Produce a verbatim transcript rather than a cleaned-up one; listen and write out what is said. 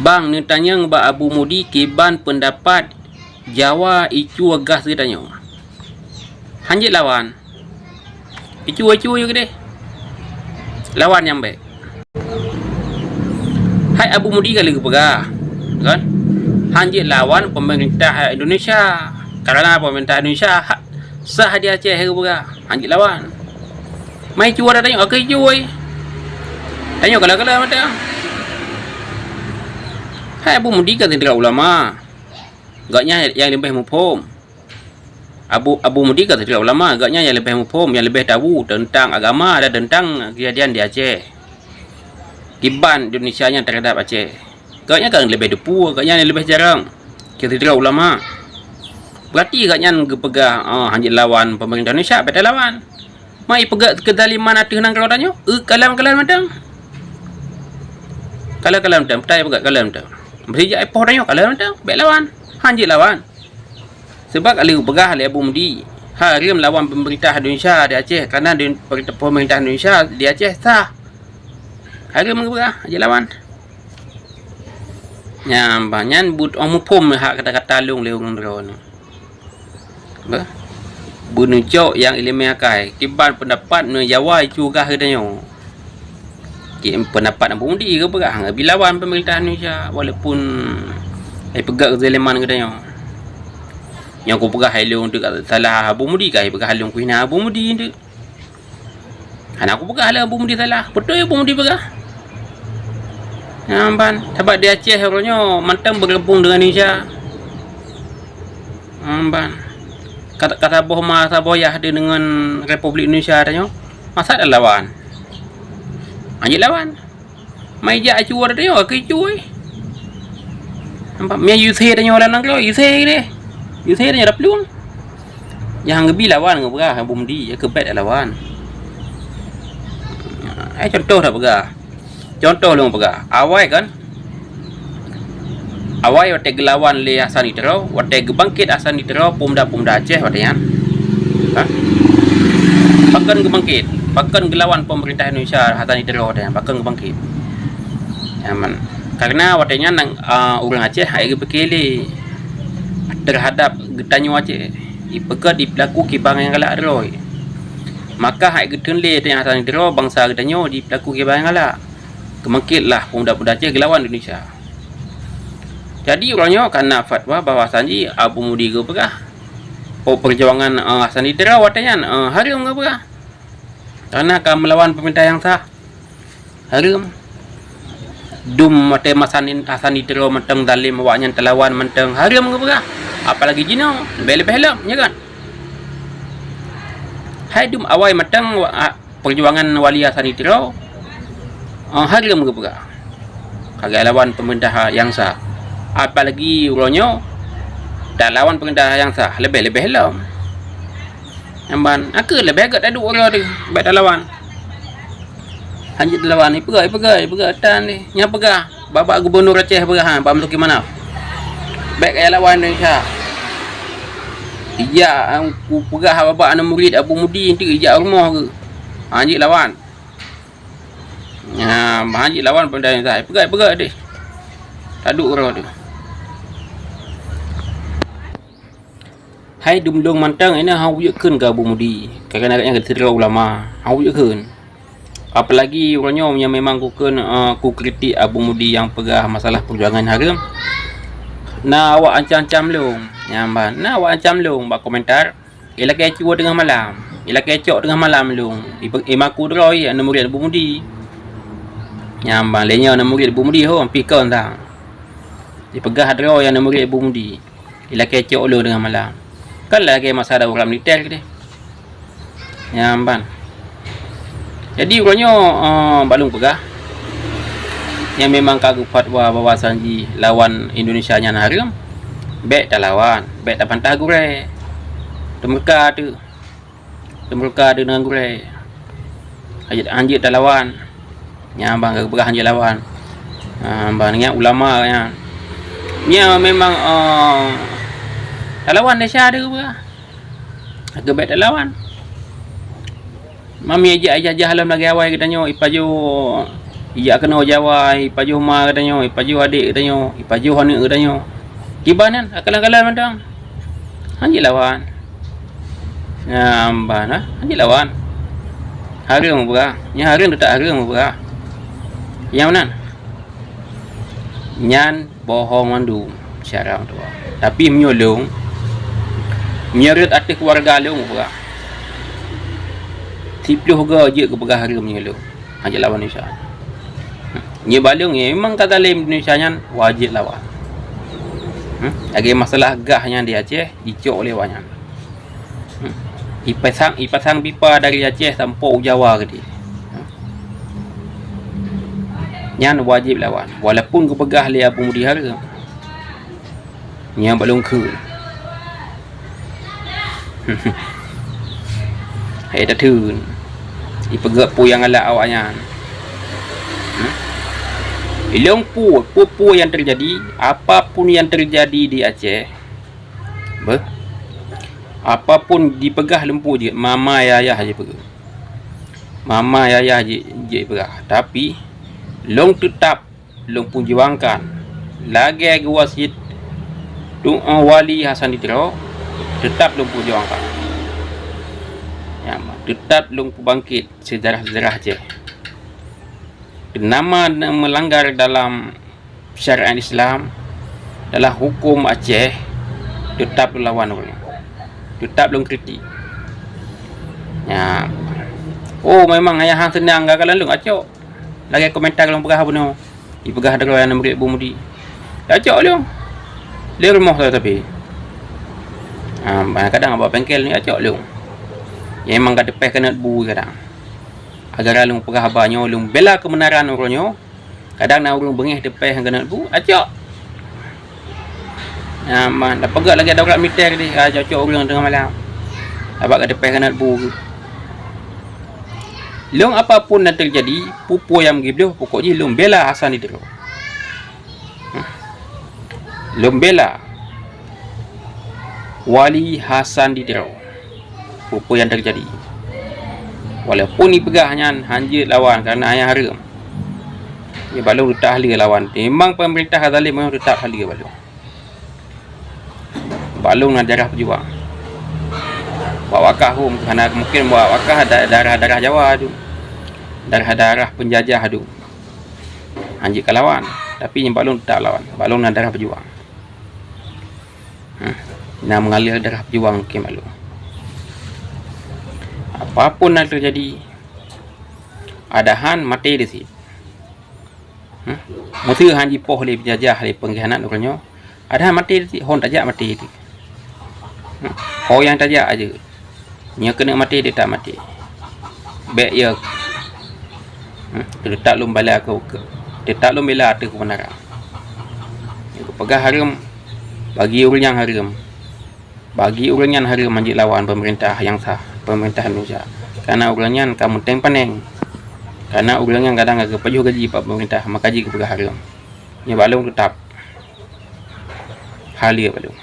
Bang, neutanyong bak Abu Mudi kiban peundapat Jawa icue gas geutanyoe. Hanjeuet lawan. Icue-icue keudeh. Lawan nyang bèk. Hai Abu Mudi ka lheueh geupeugah, kan? Hanjeuet lawan peumeurintah Indonesia. Karena peumeurintah Indonesia ha-, sah di Aceh geupeugah. Hanjeuet lawan. Mai icue dah tanyoe, oke icue. Tanyoe kalau-kalau mata. Hai Abu Mudi kan sidroe ulama. Gobnyan nyang leubeh muphom. Abu, Abu Mudi kan sidroe ulama, gobnyan nyang leubeh muphom, nyang leubeh tahu teuntang agama dan teuntang keujadian di Aceh. Kiban Indonesia nyan teuhadap Aceh. Gobnyan kan leubeh teupeu, gobnyan nyang leubeh jarang. Kan sidroe ulama. Berarti gobnyan geupeugah, "Oh, hanjeuet lawan peumeurintah Indonesia, bèk talawan." Mai peugah keuzaliman ateueh nanggroe tanyoe, eu, kalon-kalon mantong. Kalon-kalon mantong, peugah kalon mantong. Meusti jak ipoh tanyoe, kalon mantong, bèk lawan. Hanjeuet lawan. Sebab ka lheueh geupeugah lé Abu Mudi, hareuem lawan peumeurintah Indonesia di Aceh, karena di, peumeurintah Indonesia di Aceh sah. Hareuem geupeugah, hanjeuet lawan. Nyan, bah, nyan buet muphom hak kata-kata lôn lé ureueng droeneuh. Bah, beuneucok nyang ileumèe akai, kiban peundapat neu Jawa icue gas geutanyoe. Cit peundapat Abu Mudi geupeugah, geubi lawan peumeurintah Indonesia, walaupun ipeugah keuzaliman geutanyoe. Nyang kupeugah hai lôn teuk salah Abu Mudi, ka ipeugah lôn kuhina Abu Mudi teuk. Hana kupeugah lé Abu Mudi salah. Beutôi Abu Mudi peugah. Nyan ban, sabab di Aceh uroe nyoe mantong bergabung dengan Indonesia. Nyan ban. Ka, ka saboh ma saboh yah di dengan Republik Indonesia tanyoe. Masa dak lawan? Hanjeuet lawan. Mai jak icue dah tanyoe, keu icue. Nampak? Meunyo use tanyoe lam nanggroe, use deh. Use tanyoe dah peulueng. Nyang geubi lawan geupeugah Abu Mudi, ya keu bèk lawan. Eh, contoh dah peugah. Contoh lôn peugah. Awai kan? Awai watèe geulawan lé Hasan di Tiro, watèe geubangkét Hasan di Tiro, peumuda-peumuda Aceh watèe nyan. Ha? Pakon geubangkét? Pakon geulawan peumeurintah Indonesia Hasan di Tiro watèe nyan? Pakon geubangkét? Nyan ban. Karena watèe nyan nang, a, ureueng Aceh hai geupike lé teuhadap geutanyoe Aceh. Ipeugah dipeulaku kiban nyang galak droe. Maka hai geutheun lé teunyata sidroe bansa geutanyoe dipeulaku kiban nyang galak. Geubangkét lah peumuda-peumuda Aceh geulawan Indonesia. Jadi uroe nyoe ka na fatwa bahwasanji Abu Mudi geupeugah, oh, peujuangan, eh, Hasan di Tiro watèe nyan, eh, hareuem geupeugah. Karena ka meulawan peumeurintah nyang sah. Hareuem. Dum watèe masa nyan Hasan di Tiro mantong zalem, awaknyan teulawan mantong, hareuem geupeugah. Apalagi jinoe, leubeh-leubeh lom, nya kan? Hai dum awai mantong wa-, a, peujuangan Wali Hasan di Tiro, a, hareuem geupeugah. Ka geulawan peumeurintah nyang sah. Apalagi uroe nyoe, talawan peumeurintah nyang sah, leubeh-leubeh lom. Nyan ban, aku leubeh gèt taduek uroe teuh, bèk talawan. Hanjeuet talawan, ipeugah, ipeugah, ipeugah tan deh. Nyan peugah, babah gubunur Aceh peugah, ha, bak Meutuki Manaf. Bèk kaya lawan Indonesia. Ijak, ha, kupeugah babah aneuk murit Abu Mudi, enteuk ijak rumoh keuh. Hanjeuet lawan. Ha, hanjeuet lawan peundai Indonesia. Ipeugah, ipeugah deh. Taduek uroe teuh. Hai dum lôn mantong, inoe hana kujeuet kheun keu Abu Mudi, karena gobnyan sidroe ulama, hana kujeuet kheun. Apalagi uroe nyoe nyang memang kukheun, eh, kukritik Abu Mudi nyang peugah masalah peujuangan hareuem. Na awak ancam-ancam lôn, nyan ban, na awak ancam lôn bak komentar, ilakèe cue teungoh malam, ilakèe cok teungoh malam lôn, ipe-, imaku droe aneuk murit Abu Mudi. Nyan ban, lé nyoe aneuk murit Abu Mudi ho, pih kon sang. Ipeugah droe aneuk murit Abu Mudi. Ilakèe cok ulôn teungoh malam. Kan lagèe masa darurat militer keudeh. Nyan ban. Jadi uroe nyoe, eh, bak lôn peugah, nyang memang ka geufatwa bahwasanji lawan Indonesia nyan hareuem, bèk talawan, bèk tabantah gurèe. Teumeuka teuh. Teumeuka deungon gurèe. Hanjeuet, hanjeuet talawan. Nyan ban geupeugah hanjeuet lawan. Ha, ban nyan ulama nyan. Nyan memang, eh, talawan desya deuh geupeugah. Geubèk talawan. Mami ijak ijajah lom lagèe awai geutanyoe ipajoh Ijak keunoe Jawa, ipajoh ma geutanyoe, ipajoh adék geutanyoe, ipajoh aneuk geutanyoe. Kiban nyan, akeulan-akeulan mantong. Hanjeuet lawan. Nyan ban, ha? Hanjeuet lawan. Hareuem mupeugah. Nyan hareuem teutap hareuem mupeugah. Nyang meunan. Nyan bohong mandum syedara meutuwah. Tapi meunyoe lôn, meunyoe rhot ateueh keuluwarga lôn mupeugah, siplôh goe jeuet geupeugah hareuem meunyoe lôn. Hanjeuet lawan Indonesia. Nyoe bak lôn, nyoe memang ka zalem Indonesia nyan, wajéb lawan. Hmm? Lagèe masalah gah nyan di Aceh, jicok lé awaknyan. Hmm. Ipasang, ipasang pipa dari Aceh sampoe u Jawa keudéh. Hmm. Nyan wajéb lawan, walaupun geupeugah lé Abu Mudi hareuem. Nyan bak lôn kheun. Hai tatheun. Ipeugah peue nyang galak awaknyan. Hmm? Ilôn peue, peue-peue nyang teujadi, apapun nyang teujadi di Aceh, beuh, apapun jipeugah lôn peue jeuet, mama yah-yah jipeugah. Mama yah-yah ji-, jipeugah. Tapi, lôn teutap lôn peujuangkan. Lagèe geuwasiet Tuan Wali Hasan di Tiro, teutap lôn peujuangkan. Ya, teutap lôn peubangkét seujarah-seujarah Aceh. Teunama meulanggar dalam syariat Islam, dalam huköm Aceh, teutap lôn lawan ureueng nyan. Teutap lôn kritik. Ya. Oh, memang ayah hang seunang gagal lôn, acok. Lagèe komentar lôn peugah bunoe. Ipeugah droe nyang murit Abu Mudi. Tacok lôn. Lé rumoh sabe-sabe. Ha, kadang bak bengkel ni acok lôn. Nyang memang ka teupèh keuneuk bu kadang. Gara-gara lôn peugah haba nyoe, lôn bela keubeunaran uroe nyoe. Kadang na ureueng beungéh teupèh keuneuk bu, acok. Nyan ban, tapeugah lagèe daurat militè tadi, ka cocok ureueng teungoh malam. Sabab ka teupèh keuneuk bu. Lôn apapun nyang teujadi, peue-peue nyang geubloe, pokok jih lôn bela Hasan di Tiro. Lôn bela Wali Hasan di Tiro. Peue-peue nyang teujadi. Walaupun ipeugah nyan hanjeuet lawan kareuna ayah hareuem. Nyoe bak lôn teutap haleue lawan. Memang peumeurintah ka zalem, memang teutap haleue bak lôn. Bak lôn na darah peujuang. Bak wakah hom, hana mungken bak wakah da-, darah-darah Jawa tu. Darah-darah peunjajah tu. Hanjeuet ka lawan, tapi nyoe bak lôn teutap lawan. Bak lôn na darah peujuang. Hmm. Na meungalir darah peujuang keu malu. Apapun nyang teujadi, adahan maté di sit. Hmm. Meuseu han jipoh lé peunjajah, lé peungkhianat uroe nyoe, adahan maté di sit, hon tajak maté di sit. Hmm. Ho nyang tajak aja. Nyoe keuneuk maté, teutap maté. Bèk ya. Hmm, teutap lôn bela keu, keu, teutap lôn bela ateueh keubeunaran. Nyoe geupeugah hareuem, bagi ureueng nyan hareuem. Bagi ureueng nyan hareuem hanjeuet lawan peumeurintah nyang sah, peumeurintah Indonesia. Kareuna ureueng nyan ka meuténg paneng. Kareuna ureueng nyan kadang ka geupajoh gaji bak peumeurintah, maka jih geupeugah hareuem. Nyoe bak lôn teutap haleue bak lôn.